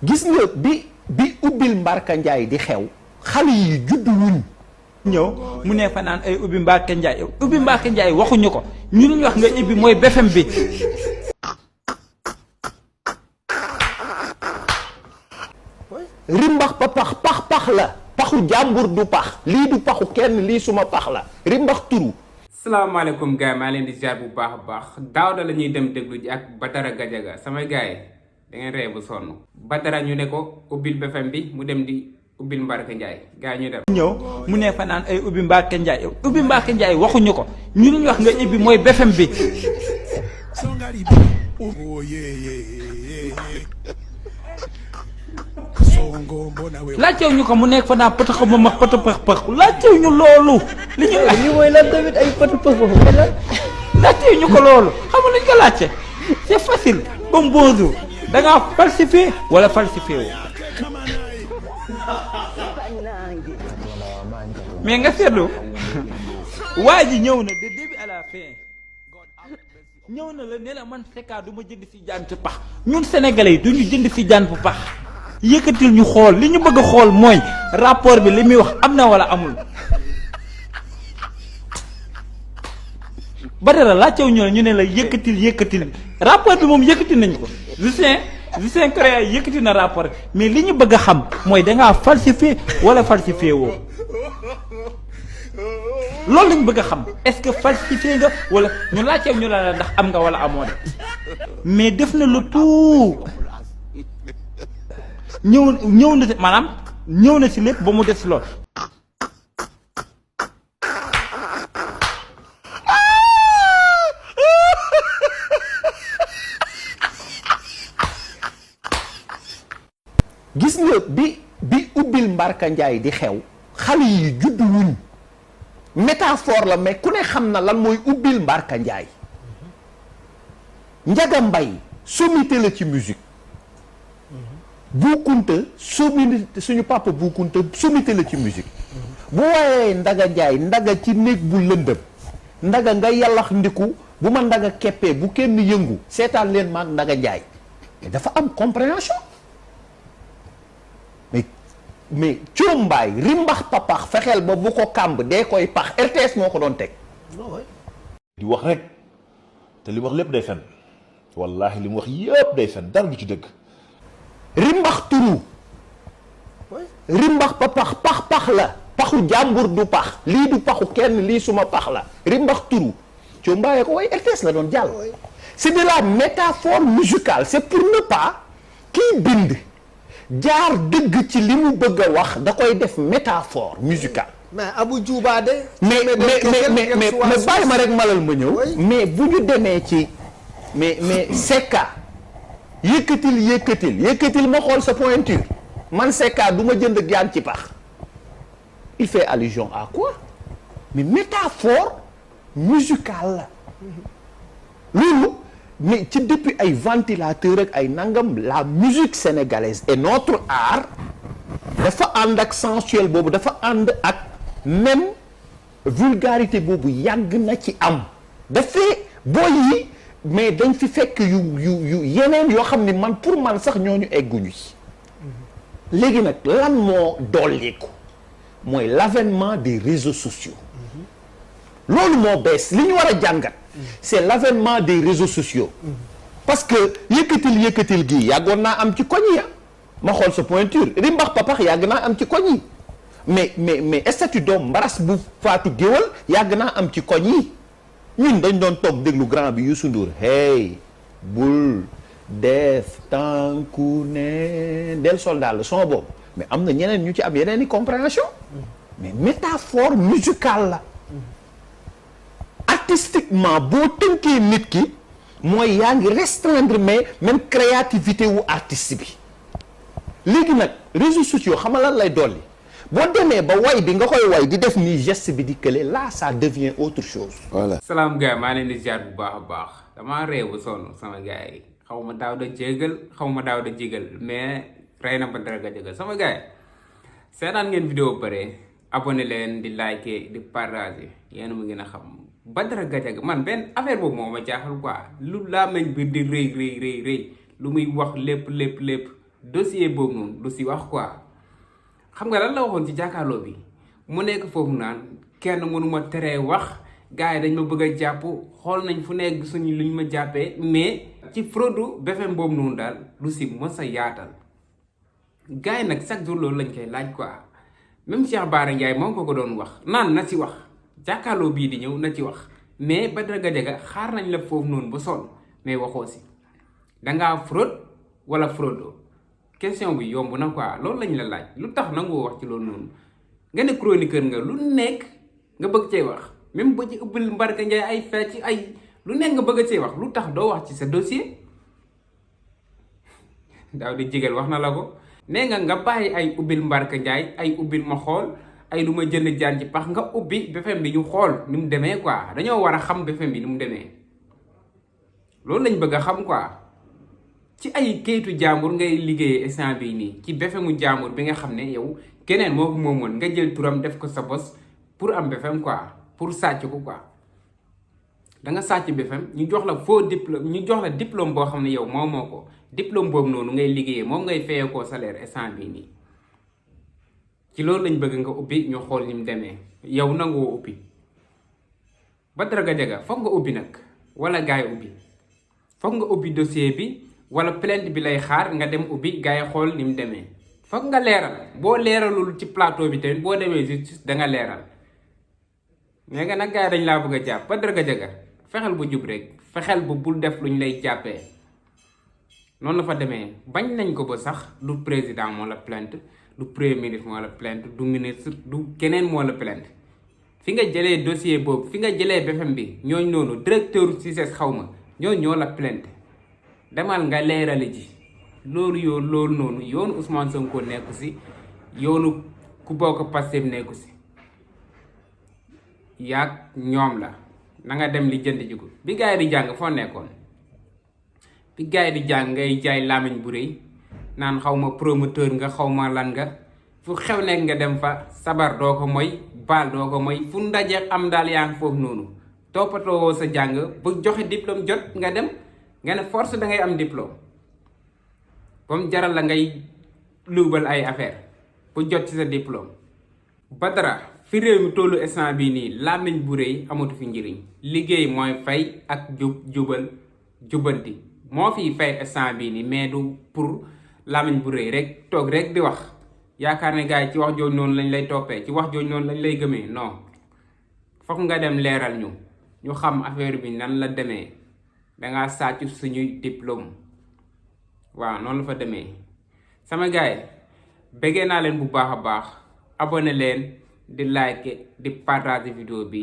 gis nga bi ubbil Mbarka Ndiaye di xew xale yi judd wuñ ñëw mu ne fa naan ay ubbi Mbarka Ndiaye waxuñu ko ñu lu ñu wax nga ibbi mooy BFM bi. rimbax pa pax la paxu jàmbur du pax lii du paxu kenn lii suma pax la rimbax turu. salaamaaleykum gars yi maa leen di ziar bu baax a baax Daouda la ñuy dem déglu ji ak Badara Gadiaga samay gars yi da ngeen ree bu sonn Badara ñu ne ko ubbil BFM bi mu dem di ubbil Mbarka Ndiaye gars yi ñu dem. ñëw mu ne fa naan ay ubbi Mbarka Ndiaye waxuñu ko ñu lu ñu wax nga ibbi mooy BFM bi. laajteew ñu ko mu nekk fa naan pëtë xama ma pëtë pëx laajteew ñu loolu. li ñu laaj mooy lan tamit ay pëtë pëx la. laajteew ñu ko loolu xam nga luñ ko laajte c'est facile comme bonjour da ngaa falsifié wala falsifié wu. mais nga seetlu waa ji ñëw na de début à la fin ñëw na la ne la man Secka du ma jënd si jaan ci pax ñun sénégalais yi du ñu jënd si jaan bu pax. yëkkatil ñu xool li ñu bëgg a xool mooy rapport bi li muy wax am na wala amul. Badara laajtew ñu ne la yëkkatil rapport bi moom yëkkati nañu ko Lucien Créa yëkkati na rapport mais li ñu bëgg a xam mooy dangaa falsifié wala falsifié woo loolu lañu bëgg a xam est-ce que falsifié nga wala ñu laajtew ñu la ndax am nga wala amoo de mais def na lu tout. ñëw na maanaam ñëw na si lépp ba mu des si lool. gis nga bi ubbil Mbarka Ndiaye di xew xale yi judd wuñ métaphore la mais ku ne xam na lan mooy ubbil Mbarka Ndiaye. Njaga Mbay sommité la ci musique. Buukunta sommité suñu papa Buukunta sommité la ci musique. bu waaye Ndaga Ndiaye ndaga ci néeg bu lëndëm ndaga nga yàllax ndiku bu ma ndaga keppee bu kenn yëngu seetaan leen maag Ndaga Ndiaye mais dafa am compréhension mais coombaay rimbax papax fexeel ba bu ko kàmb dee koy pax RTS moo ko doon teg. di wax rek te li wax lépp day fen wallaahi li mu wax yëpp day fen dara du ci dëgg. rimbax turu rimbax pa pax la paxu jàmbur du pax lii du paxu kenn lii suma pax la rimbax turu coo mbaayee ko way RTS la doon jàll. c'est de la métaphore musicale c'est pour ne pas kii bind jaar dëgg ci li mu bëgg a wax da koy def métaphore musicale. mais Abou Djouba de. mais bàyyi ma rek malal ma ñëw. mais bu ñu demee ci mais Secka. yëkkatil ma xool sa pointure man Secka du ma jënd jaan ci pax il fait allusion à quoi mais métaphore musicale la loolu mais ci depuis ay ventilateur ak ay nangam la musique sénégalaise et notre art dafa ànd ak sensuel boobu dafa ànd ak même vulgarité boobu yàgg na ci am dafay booy yi mais dañ fi fekk yu yeneen yoo xam ne man pour man sax ñooñu egguñu ci léegi nag lan moo dolliku mooy l'avènement des réseaux sociaux loolu moo bees li ñu war a jàngat c'est l'avènement des réseaux sociaux parce que yëkkatil gii yàggoon naa am ci koñ yi ma xool sa pointure rimbax papax yàgg naa am ci koñ yi mais statut doom mbaras bu faatu géwal yàgg naa am ci koñ yi ñun dañ doon toog déglu grand bi Youssou Ndour hey bul def tànku ne del soldat la son boobu mais am na ñeneen ñu ci am yeneen i compréhension mais métaphore musicale la artistiquement boo tënkee nit ki mooy yaa ngi restreindre mais même créativité wu artiste bi léegi nag réseaux sociaux xam nga lan lay dolli boo demee ba way bi nga koy way di def nii geste bi di kële là ça devient autre chose. voilà. salaam gars maa leen di ziar bu baax a baax damaa réew bu sonn sama gars yi xaw ma Daouda jégal xaw ma Daouda jégal mais rey na Badara Gadiaga sama gars yi seetaan ngeen vidéo pare abonné leen di liker di partager yéen mu gën a xam Badara Gadiaga man benn affaire boobu moo ma jaaxal quoi lu laa meñ bi di rëy lu muy wax lépp dossier boobu noonu du si wax quoi. xam nga lan la waxoon ci jàkkaarloo bi mu nekk foofu naan kenn mënuma teree wax gars yi dañ ma bëgg a jàpp xool nañ fu nekk gisuñu luñ ma jàppee mais ci fraude BFM boobu noonu daal du si mos a yaatal gars yi nag chaque jour loolu lañ koy laaj quoi. même Cheikh Bara Ndiaye moom ko doon wax naan na ci wax jàkkaarloo bii di ñëw na ci wax mais Badara Gadiaga xaar nañ la foofu noonu ba sonn mais waxoo si dangaa fraude wala fraude question bi yomb na quoi loolu lañ la laaj lu tax nangoo wax ci loolu noonu nga ne chroniqueur nga lu nekk nga bëgg cee wax même ba ci ubbil Mbarka Ndiaye ay fecc ay lu nekk nga bëgg cee wax lu tax doo wax ci sa dossier daaw di jigal wax na la ko nee nga bàyyi ay ubbil Mbarka Ndiaye ay ubbil ma xool ay lu ma jënd jaan ci pax nga ubbi BFM bi ñu xool ni mu demee quoi dañoo war a xam BFM bi ni mu demee loolu lañ bëgg a xam quoi ci ay kayitu jàmbur ngay liggéeyee instant bii nii ci BFM jàmbur bi nga xam ne yow keneen moo ko moomoon nga jël turam def ko sa bos pour am BFM quoi pour sàcc ko quoi da nga sàcc BFM ñu jox la faux diplôme ñu jox la diplôme boo xam ne yow moomoo ko diplôme boobu noonu ngay liggéeyee moom ngay fayee koo salaire instant bii nii ci loolu lañ bëgg nga ubbi ñu xool ni mu demee yow nangoo ubbi Badara Gadiaga foog nga ubbi nag wala gaay ubbi foog nga ubbi dossier bi wala plainte bi lay xaar nga dem ubbi gaay xool ni mu demee foog nga leeral boo leeralul ci plateau bi tamit boo demee justice da nga leeral mais nga nag gaay dañ laa bëgg a jàpp Badara Gadiaga fexeel bu jub rek fexeel bu bul def luñ lay jàppee noonu la fa demee bañ nañ ko ba sax du président moo la plainte du premier ministre moo la plainte du ministre du keneen moo la plainte fi nga jëlee dossier boobu fi nga jëlee BFM bi ñooñ noonu directeur CICES xaw ma ñoo la plainte demal nga leerali ji loolu noonu yoonu Ousmane Sonko nekku si yoonu ku bokk Pastef nekku si yaag ñoom la na nga dem li jënd ji ko bi gars yi di jàng foo nekkoon bi gars yi di jàng ngay jaay làmmiñ bu rëy naan xaw ma promoteur nga xaw ma lan nga fu xew nekk nga dem fa sabar doo ko moy baal doo ko moy fu ndaje am daal yaa ngi foofu noonu toppatoo sa jàng bu joxe diplôme jot nga dem nga ne force da ngay am diplôme ba mu jaral la ngay luubal ay affaire bu jot ci sa diplôme. Badara fi réew mi tollu instant bii nii làmmiñ bu rëy amatu fi njëriñ liggéey mooy fay ak jubanti moo fiy fay instant bii nii mais du pour làmmiñ bu rëy rek toog rek di wax yaakaar ne gars yi ci wax jooju noonu lañ lay toppee ci wax jooju noonu lañ lay gëmee non foog nga dem leeral ñu xam affaire bi nan la demee dangaa sàcc suñuy diplôme waaw noonu la fa demee sama gars yi bëggee naa leen bu baax a baax abonné leen di like di partager vidéo bi